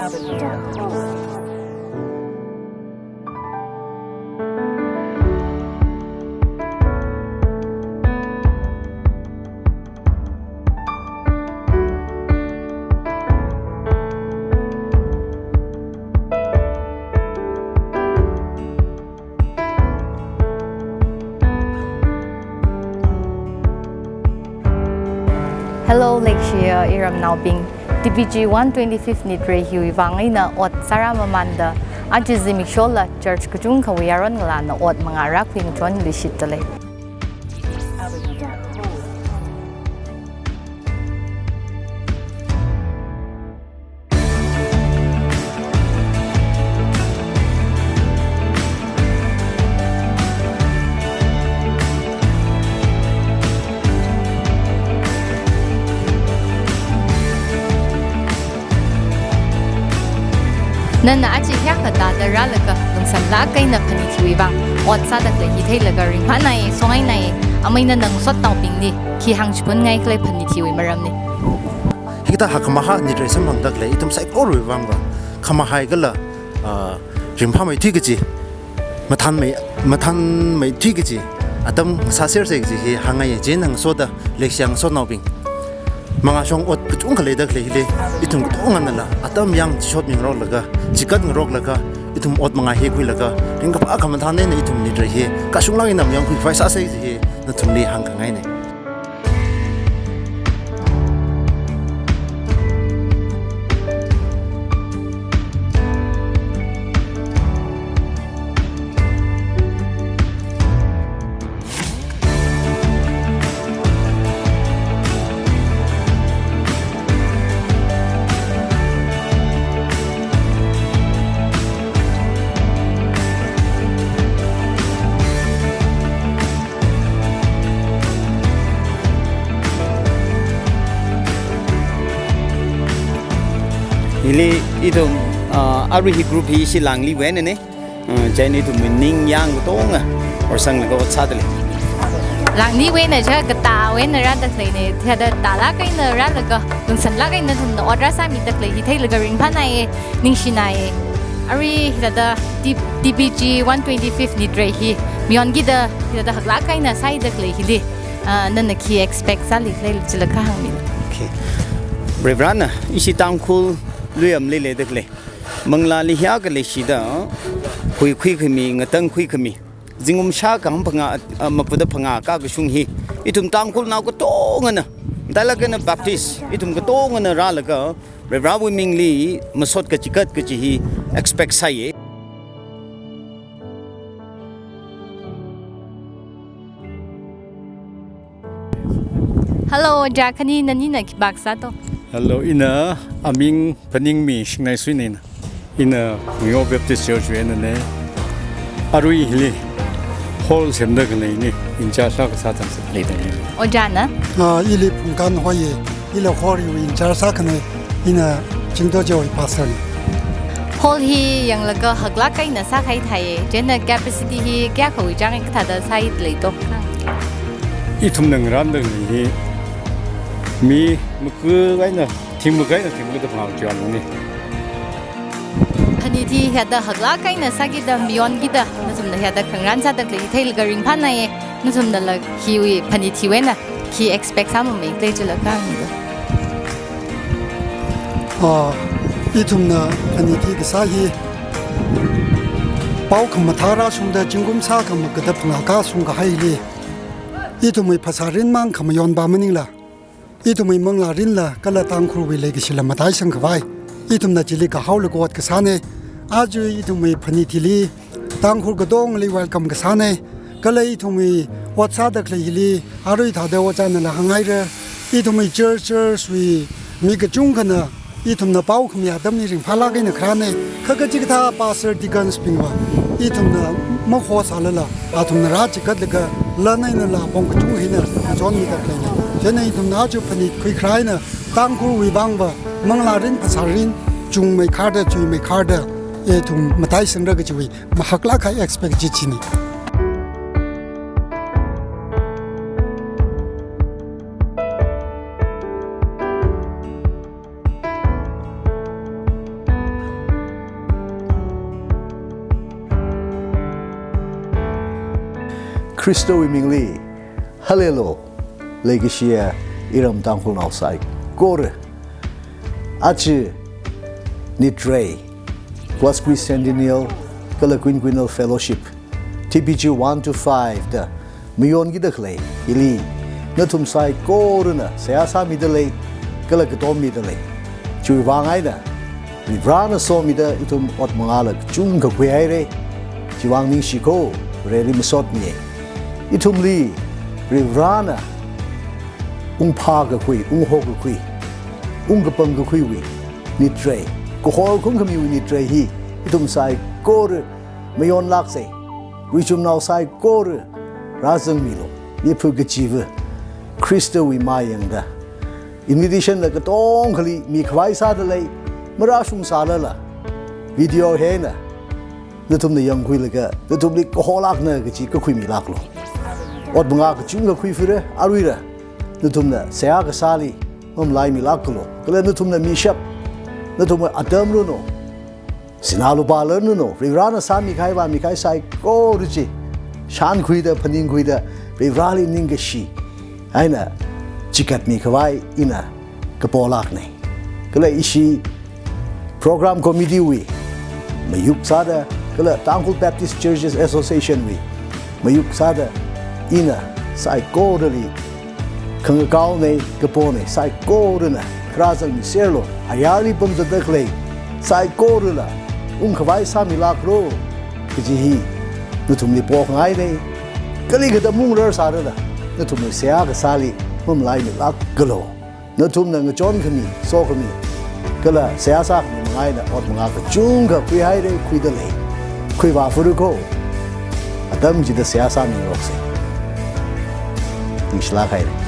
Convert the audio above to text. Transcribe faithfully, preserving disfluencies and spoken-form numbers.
Hello, leishiya iramnaobing. T B G one twenty-fifth nitreihiwui vang eina ot sārāmamānda, aja zimikshola church kachungkhawui yaron ngalāna ot mangā rākhui ngachonluishitdalei. Nana aja hiyākha tāda rālaga lungsānlāk eina Phanithiwui vang ot sādakhalei hi theilaga ringphānāya, songaināya. Amei nana ngasotnaobingli khi hāngchiphunngaikhala Phanithiwui maramli? Hikathā hakkhamahā nitrei samphangdakhalei ithum saikorawui vangva khamahai kala, ah, ringphāmeithui kaji, mathānmei, mathānmeithui kaji atam sāsersa kaji hi hāngngaiya. Chieina ngasoda leishiya ngasotnaobing, mangāshong ot kachungkha leidakhalei hili ithum katonganala atam yang chishotmingaroklaga, chigatngaroklaga, ithum ot mangā hi khuilaga, ringkaphā khamathān eina ithum nitrei hi kashunglāk eina mayonkhai khavai sāsa kaji hi nathumli hāngkhangaina. Hili ithum, ah, arui hi group hi ishi Langli wui einana. Ah, chieina ithum ningyāng katonga horsanglaga ot sādalei. Langli wui eina chi katāwui eina rādakhaleina, thāda tālāk eina rālaga lungsānlāk eina nathumna ot rāsāmidakhalei hi theilaga ringphānāya, ningshināya. Arui hithāda T-, T B G one twenty-fifth nitrei hi mayonkida hithāda haklāk eina sāidakhalei hili, ah, nana khi expect sālikhala chila kha hāngmilu. Okay. Varivarana ishi Tangkhul luiyamli leidakhalei, manglāli hiyākha leishida, huikhuikhami, ngatangkhuikhami, zingkum shākha hangphangā, ah, makuda phangā kakashung hi ithum Tangkhulnao katongana, matailāk eina Baptist ithum katongana rālaga Varivarawui mingli masot kachigat kaji hi expect sāya. Hello, ojā, khani nanina khipākha sāto? Hello, ina aming Phaningmi Shingnai Suina ina. Ina Neo Baptist Church wui einana. Arui hili hall semdakhaleina, in charge sākasā tangsa leidalei. Ojāna? Ah, ili Phungkan hoiya, ila hall wui in charge sākhana, ina Chingdo Joy pastor na. Hall hi yanglaga haklāk eina sākahai thāya, chieina capacity hi kayākhawui chang kathāda sāidalei to? Ithumna ngarāndakhalei hi mi maku eina, thing maku eina thing makuda phangā chiyonna. Phanithi hithāda haklāk eina sākida, mayonkida, nathumna hithāda khangarān sādakhalei hi theilaga ringphānāya, nathumnala hiwui Phanithiwui eina khi expect sāmamei khala chila kha hāngmilu. Ah, ithumna Phanithi kasā hi pao khamathā rāshungda zingkum shākha makuda phangā kashung kahaili, ithumwui phasā rin mang khamayon pa maningla, ithumwui manglā rinla kala Tangkhulwui leikashila mataisang khavai, ithumna chili kahaolaga ot kasāna. Aja ithumwui Phanithili Tangkhul katongali welcome kasāna. Kala ithumwui ot sādakhalei hili arui thāda ojānala hānghaira, ithumwui church, church wui mi kachungkhana ithumna pao khami atamli ringphālāk eina kharāna. Kha kachikathā pastor, deacons bingva ithumna makhosālala, athumna rāchigatlaga lan einala apong kachungkha eina ngachonmidakhaleina. Chieina ithumna aja Phanit khuikharā eina Tangkhulwui vangva manglā rin, phasā rin chungmeikharda, chuimeikharda, ithum mataisangra kajiwui mahaklāk kahai expect chi china. Khristawui mingli, hallelujah, leikashiya iram Tangkhulnao saikora. Aja Nitrei, Quasquicentennial kala Quinquennial Fellowship, T P G one to five da mayonkida khalei hili nathum saikorana seihā sāmida lei, kala katom mida lei. Chiwui vang eina Varivarana somida ithum ot mangāla kachungkha khuihaira. Chiwui vang ningshiko, Vareli masotmiya. Ithumli Varivarana ungphā kakhui, ungho kakhui, ungkapang kakhuiwui Nitrei, kahor khungkhamiwui Nitrei hi ithum saikora mayonlāksa. Ruichumnao saikora rāzangmilu. Miphu kachiva Khristawui mayangda invitation la katongkhali mikhavai sāda lei, marāshung sālala, video hi eina nathumna yangkhuilaga nathumli kaholākna kachi kakhuimilāklu. Ot mangā kachungkha khuifira, aruira nathumna seihā kasāli mamalaimilākalu. Kala nathumna mishap, nathumwui atam runo, sinā lupā lan runo, Varivarana sāmikahai vāmikahai saikora chi shānkhuida, phaningkhuida, Varivarali ningkashi eina chikatmikhavai ina kapolākna. Kala ishi program committee wui mayuk sāda, kala Tangkhul Baptist Churches Association wui mayuk sāda, ina saikorali khangakaona, kapona, saikorana kharā zangmiserlu. Ayarli pamzatda khalei saikorala ungkhavai sāmilāklu kaji hi nathumli pokhangaina. Kalikha da mungrarsālala, nathumwui seihā kasāli mamalaimilākalu. Nathumna ngachonkhami, sokhami, kala seihā sākhami manga eina ot mangā kachungkha khuihaira, khuida lei. Khuivā furako. Atam chida seihā sāmingaroksa. Ningshilāk haira.